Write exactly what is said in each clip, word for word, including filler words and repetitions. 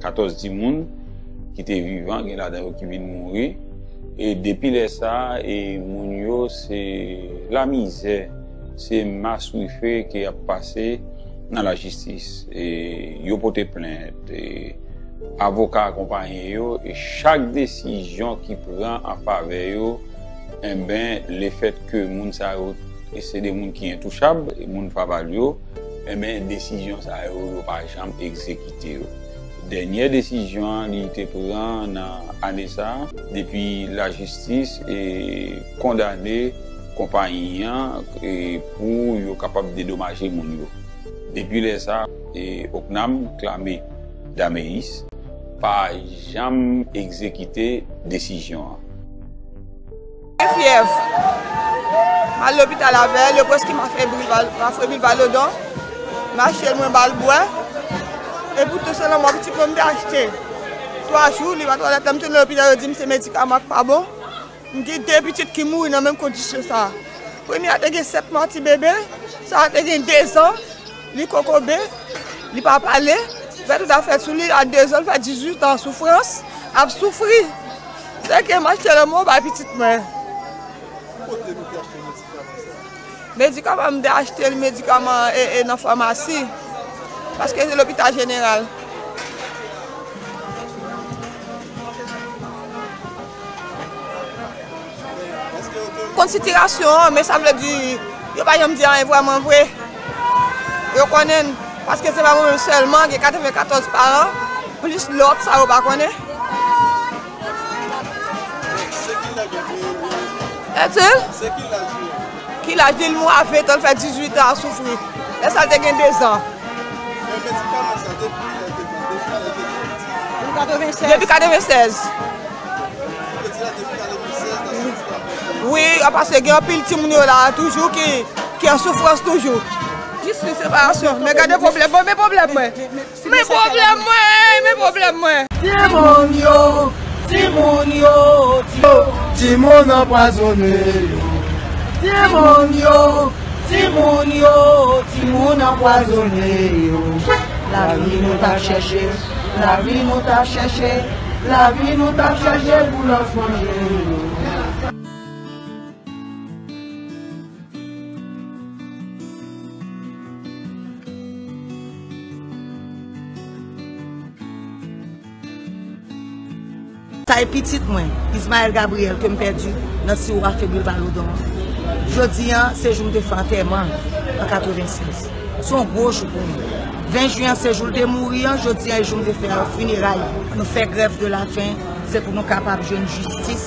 Katòz timoun ki te vivan, gen ladan yo ki vin mouri. E depi lè sa a, e moun yo se lamizè, se maswife ke y ap pase nan lajistis. E yo pote plent, e avoka akonpaye yo, e chak desizyon ki pran an favè yo, enben, lefètke moun sa yo, e se de moun ki entouchab, e moun Faval yo, enben, desizyon sa yo, yo pa janm egzekite yo. Dènyè desizyon an, li te pran nan ane sa a, depi lajistis, e, kondane konpayi an, e, pou yo kapab dedomaje moun yo. Depi lè sa a, e, Ocnam klame Dameis pa janm egzekite desizyon an. Gen fyèv. M al lopital avè l, yo prèske m a fè bril Val-, m a fè bril Valodon. M achte l, mwen ba l bwè. E poutan se lanmò pitit mwen m te achte. Twa jou, li pa twalèt, lè m tounen lopital, yo di m se medikaman k pa bon. M gen de pitit ki mouri nan menm kondisyon sa a. Premye a te gen sèt mwa ti bebe, sa a te gen dezan, li kokobe, li pa pale, fè tout afè sou li, a dezan, l fè dizuit an soufrans, ap soufri. Se ke m achte lanmò bay pitit mwen. Kote nou te achte medikaman sa a? Medikaman, m te achte l medikaman e, e nan famasi, paske se lopital jeneral. Konn sitirasyon an, men sa vle di, yo pa janm di anyen vrèman vre. Yo konnen n, paske se pa mwen menm sèlman, gen katrevenkatòz paran, plis lòt, sa yo pa konnen. Etil? Ki laj li? L mwa ven tan, l fè dizuit an ap soufri. Lè sa l te gen dezan. Men medikaman sa, depi kilè l te pran? Depi kilè l te pran? Depi katrevennsèz. Depi katrevennsèz. Wi, paske gen anpil timoun yo la toujou ki, ki an soufrans toujou. Jis yon separasyon. Men gade pwoblèm mwen, men pwoblèm mwen. Men pwoblèm mwen, men pwoblèm mwen. Timoun yo, timoun yo, ti-, timoun anpwazone yo. Timoun yo, timoun yo, timoun anpwazone yo. Lavi nou t ap chèche, lavi nou t ap chèche, lavi nou t ap chèche pou lòt manje yo. Sa e pitit mwen, Ismaël Gabriel, ke m pèdi nan siwo a febwil Valodon an. Jodi a, se jou m te fè antèman an katrevennsèz. Se yon gwo jou pou mwen. Ven jen an, se jou l te mouri an, jodi a, e jou m te fè fineray. Nou fè grèv de la fen, se pou nou kapab jwenn jistis,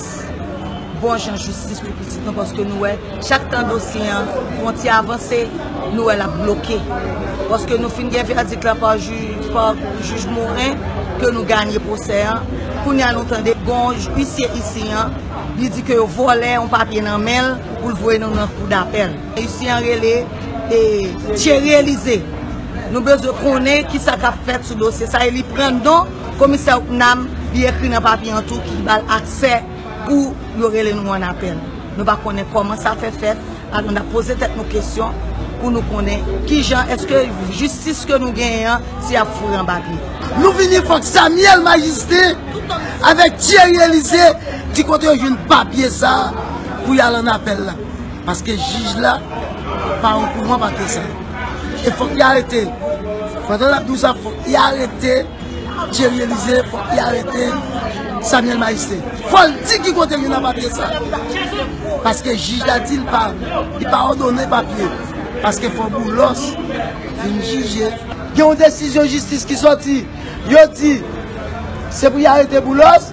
bon jan jistis pou pitit nou, paske nou wè, chak tan dosye an, fwontyè avanse, nou wè l ap bloke. Paske nou fin gen vèdik la pa jij, pa jij Morin, ke nou ganye pwosè an. Kounye a nou tande gon isye isi an, li di ke yo vòlè yon papye nan men l pou l voye nou nan kou dapèl. Isye an rele, e, Thierry Elysée. Nou bezwen konnen kisa k ap fèt sou dosye sa e li pran non komisè Ocnam, li ekri nan papye an tou ki ba l aksè pou yo rele nou an apèl. Nou pa konnen kòman sa fè fèt, alò n ap poze tèt nou kesyon pou nou konnen kijan èske jistis ke nou genyen an, si y ap foure anba pye. Nou vini fòk Samuel Majistin avèk Thierry Elysée di kote yo jwenn papye sa a pou y al an apèl la. Paske jij la pa okouran papye sa. E fòk li arete. Pandan l ap di w sa, fòk li arete Thierry Elysée, fòk li arete Samuel Majistin. Fò l di ki kote l jwenn papye sa. Paske jij la di l pa, li pa òdone papye. Paske fò Boulos vin jije. Gen yon desizyon jistis ki sòti. Yo di se pou y arete Boulos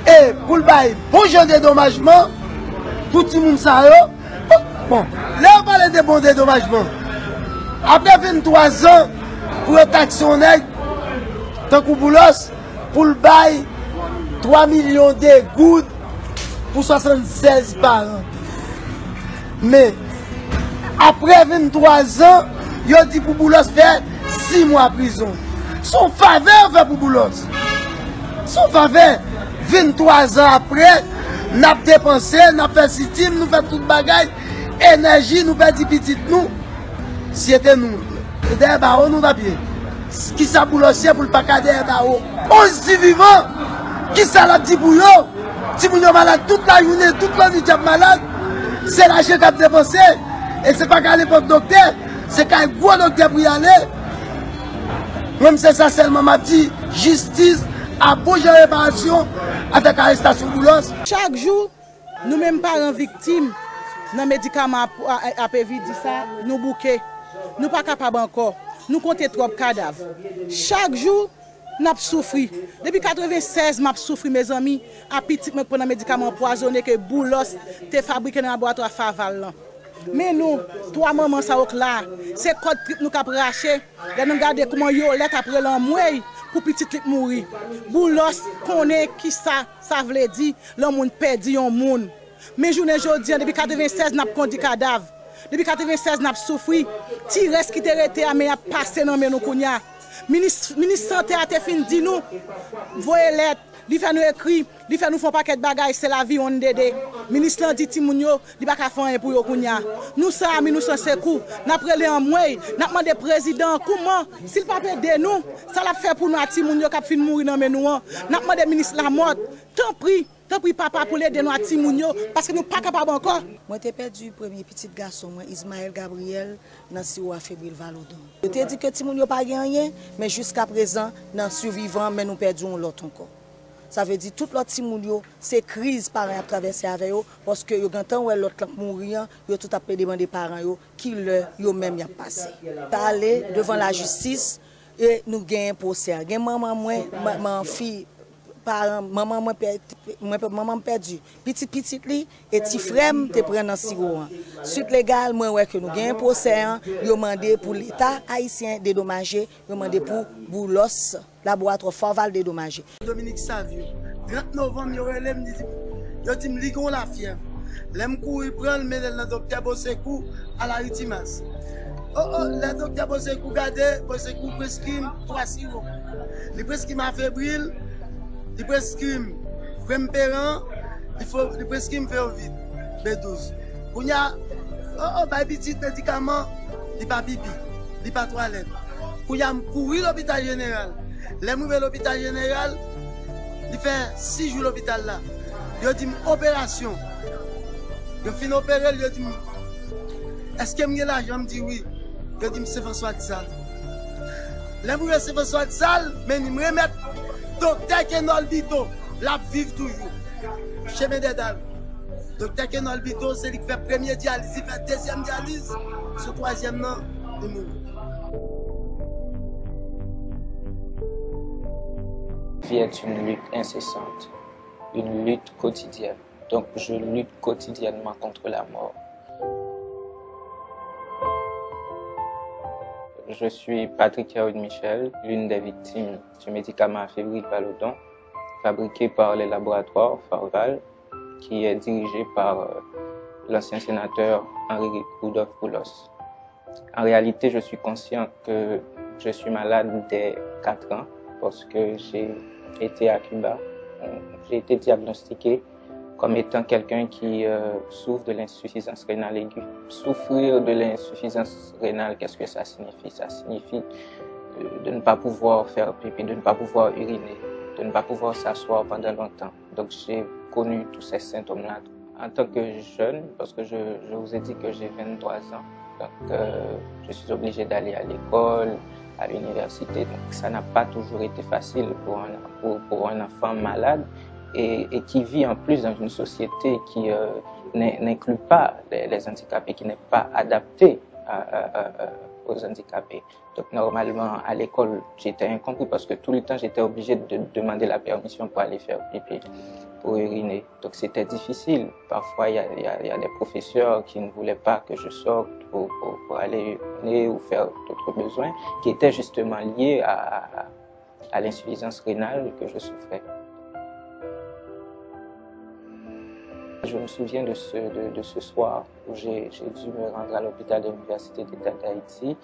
e pou l bay bon jan dedomajman pou timoun sa yo. Bon, lè yo pale de bon dedomajman, apre venntwa zan pou yo takse yon nèg tankou Boulos pou l bay twa milyon de goud pou swasannsèz paran. Men, apre venntwa zan, yo di pou Boulos fè sis mwa prizon. Se yon favè yo fè pou Boulos. Se yon favè. Venntwa zan apre, n ap depanse, n ap fè sitim, nou fè tout bagay, enèji, nou pèdi pitit nou. Si se te nou, se dèyè bawo nou t ap ye. Kisa Boulos ye pou l pa ka dèyè bawo? Onz ti vivan, kisa l ap di pou yo? Timoun yo malad tout lajounen, tout lannwit y ap malad. Se lajan k ap depanse. E se pa ka nenpòt doktè, se kay gwo doktè pou y ale. Mwen, se sa sèlman m ap di, jistis, a bon jan reparasyon avèk arestasyon Boulos. Chak jou, nou menm paran viktim nan medikaman ap, a, a, apevidi sa, nou bouke. Nou pa kapab ankò. Nou konte twòp kadav. Chak jou, n ap soufri. Depi katreven sèz, m ap soufri, mezanmi, a pitit mwen k pran nan medikaman anpwazonnen ke Boulos te fabrike nan laboratwa Faval lan. Men nou, twa manman sa yo k la, se kòd trip nou k ap rache. Lè nou gade kouman Yolette ap rele anmwey pou pitit li k mouri. Boulos konnen kisa sa vle di lè yon moun pèdi yon moun. Men jounen jodi a, depi katreven sèz n ap kondi kadav. Depi katreven sèz n ap soufri. Ti rès ki te rete a, men y ap pase nan men nou kounye a. Minis, minis sante a te fin di nou, voye lèt, li fè nou ekri, li fè nou fè yon pakèt bagay, se laviwonn dede. Minis lan di timoun yo, li pa ka fè anyen pou yo kounye a. Nou san abri, nou san sekou. N ap rele anmwey, n ap mande prezidan an kouman, si l p ap ede nou, sa l ap fè pou nou a timoun yo k ap fin mouri nan men nou an. N ap mande minis Lamothe, tanpri, tanpri papa pou l ede nou a timoun yo, paske nou pa kapab ankò. Mwen te pèdi premye pitit gason mwen, Ismaël Gabriel, nan siwo a febrile Vallaudan. Yo te di ke timoun yo pa gen anyen, men jiskaprezan, nan sivivan, men nou pèdi yon lòt ankò. Sa vle di tout lòt timoun yo, se kriz paran y ap travèse avè yo, paske yo gentan wè lòt lan k mouri an, yo tout ap plede mande paran yo kilè yo menm y ap pase. Ta ale devan lajistis e nou genyen pwosè a. Gen manman mwen, ma-, man fi, paran, manman mwen pè-, mwen pè-, manman m pèdi pitit pitit li e ti frè m te pran nan siwo an. Swit legal, mwen wè ke nou genyen pwosè an, yo mande pou Leta ayisyen dedomaje, yo mande pou Boulos. Laboratwa Faval dedomaje. Dominique Savio. Trant novanm, yo rele m, li di m, yo di m li gen yon lafyèv. Lè m kouri pran l, mennen l nan doktè Bosekou a Laritimas. O, o, lè doktè Bosekou gade, Bosekou preskri m twa siwo. Li preskri m afebril, li preskri m krèm peran, li fo-, li preskri m Feovit, B douz. Kounye a, o, o, bay pitit medikaman, li pa pipi, li pa twalèt. Kounye a, m kouri lopital jeneral. Lè m rive lopital jeneral, li fè sis jou lopital la. Yo di m operasyon. Yo fin opere l, yo di m, èske m gen lajan? M di wi. Yo di m Sen Franswa Dsal. Lè m rive Sen Franswa Dsal, men ni m remèt doktè Kenòl Bito, l ap viv toujou. Chemen dè Dal. Doktè Kenòl Bito, se li k fè premye dyaliz, li fè dezyèm dyaliz, sou twazyèm nan, li mouri. Vie est une lutte incessante, une lutte quotidienne. Donc, je lutte quotidiennement contre la mort. Je suis Patrick Herud Michel, l'une des victimes du médicament à févril Vallaudan, fabriqué par les laboratoires Farval, qui est dirigé par, euh, l'ancien sénateur Henri Rudolph Boulos. En réalité, je suis conscient que je suis malade dès quatre ans parce que j'ai été à Cuba. Euh, j'ai été diagnostiqué comme étant quelqu'un qui, euh, souffre de l'insuffisance rénale aiguë. Souffrir de l'insuffisance rénale, qu'est-ce que ça signifie? Ça signifie, euh, de ne pas pouvoir faire pipi, de ne pas pouvoir uriner, de ne pas pouvoir s'asseoir pendant longtemps. Donc, j'ai connu tous ces symptômes-là. En tant que jeune, parce que je, je vous ai dit que j'ai vingt-trois ans, donc, euh, je suis obligé d'aller à l'école, à l'université. Donc, ça n'a pas toujours été facile pour un, pour, pour un enfant malade et, et qui vit en plus dans une société qui, euh, n'in-, n'inclut pas les, les handicapés, qui n'est pas adaptée à, à, à, à, aux handicapés. Donc, normalement, à l'école, j'étais incompris parce que tout le temps, j'étais obligé de demander la permission pour aller faire pipi, pour uriner. Donc, c'était difficile. Parfois, il y a, il y a, il y a des professeurs qui ne voulaient pas que je sorte pour, pour, pour aller uriner ou faire d'autres besoins qui étaient justement liés à, à, à l'insuffisance rénale que je souffrais. Je me souviens de ce, de, de ce soir où j'ai, j'ai dû me rendre à l'hôpital de l'Université d'État d'Haïti.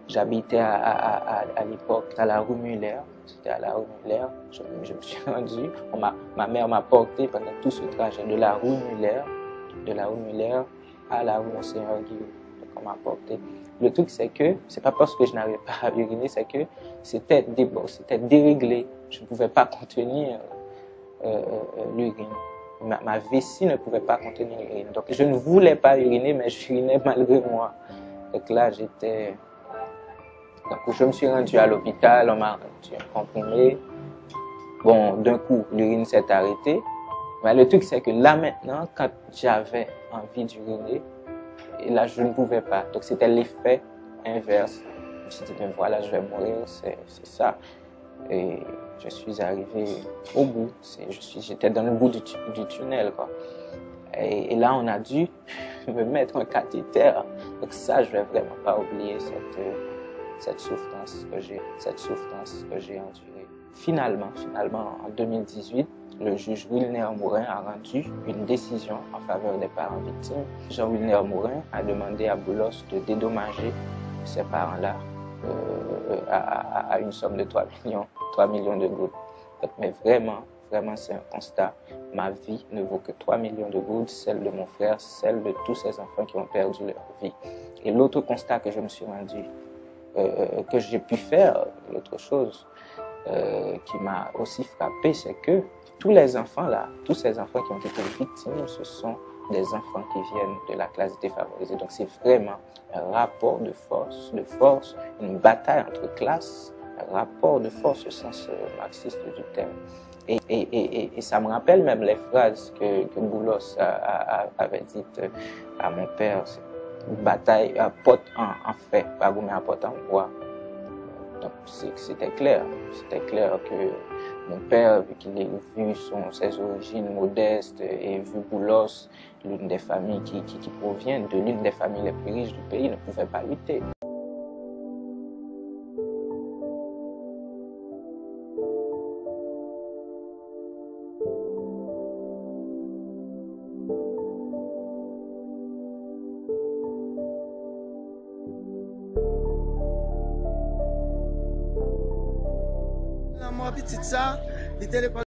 J'habitais à, à, à, à, à l'époque à la rue Muller. C'était à la rue Muller. Je, je me suis rendu. On m'a, ma mère m'a porté pendant tout ce trajet de la rue Muller, de la rue Muller à la rue Monseigneur Guillaume. Donc, on m'a porté. Le truc, c'est que c'est pas parce que je n'arrivais pas à uriner, c'est que c'était débor-, c'était déréglé. Je ne pouvais pas contenir euh, euh, euh, l'urine. Ma, ma vessie ne pouvait pas contenir l'urine. Donc, je ne voulais pas uriner, mais j'urinais malgré moi. Donc là, j'étais... Donc, je me suis rendu à l'hôpital, on m'a rendu un comprimé. Bon, d'un coup, l'urine s'est arrêtée. Mais le truc, c'est que là maintenant, quand j'avais envie d'uriner, et là, je ne pouvais pas. Donc, c'était l'effet inverse. Je me suis dit, ben voilà, je vais mourir, c'est c'est ça. Et je suis arrivé au bout. C'est- je suis- J'étais dans le bout du, tu- du tunnel, quoi. Et, et là, on a dû me mettre un cathéter. Donc ça, je vais vraiment pas oublier cette, euh, cette souffrance que j'ai, cette souffrance que j'ai endurée. Finalement, finalement, en deux mille dix-huit, le juge Wilner Morin a rendu une décision en faveur des parents victimes. Jean Wilner Morin a demandé à Boulos de dédommager ces parents-là euh, à, à- à une somme de trois millions, trois millions de gourdes. Donc, mais vraiment, vraiment, c'est un constat. Ma vie ne vaut que trois millions de gourdes, celle de mon frère, celle de tous ces enfants qui ont perdu leur vie. Et l'autre constat que je me suis rendu, euh, euh, que j'ai pu faire, l'autre chose euh, qui m'a aussi frappé, c'est que tous les enfants là, tous ces enfants qui ont été victimes, ce sont des enfants qui viennent de la classe défavorisée. Donc c'est vraiment un rapport de force, de force, une bataille entre classes, un rapport de force au sens euh, marxiste du terme. Et, et, et, et, et ça me rappelle même les phrases que, que Boulos a- a- a- avait dites euh, à mon père. C'est une bataille à porte en, en fer, pas gourmet à porte en bois. Donc c'est- c'était clair, c'était clair que mon père, vu qu'il a vu son, ses origines modestes et vu Boulos, l'une des familles qui, qui, qui provient de l'une des familles les plus riches du pays, ne pouvait pas lutter. Lanmò pitit sa, li te lekòl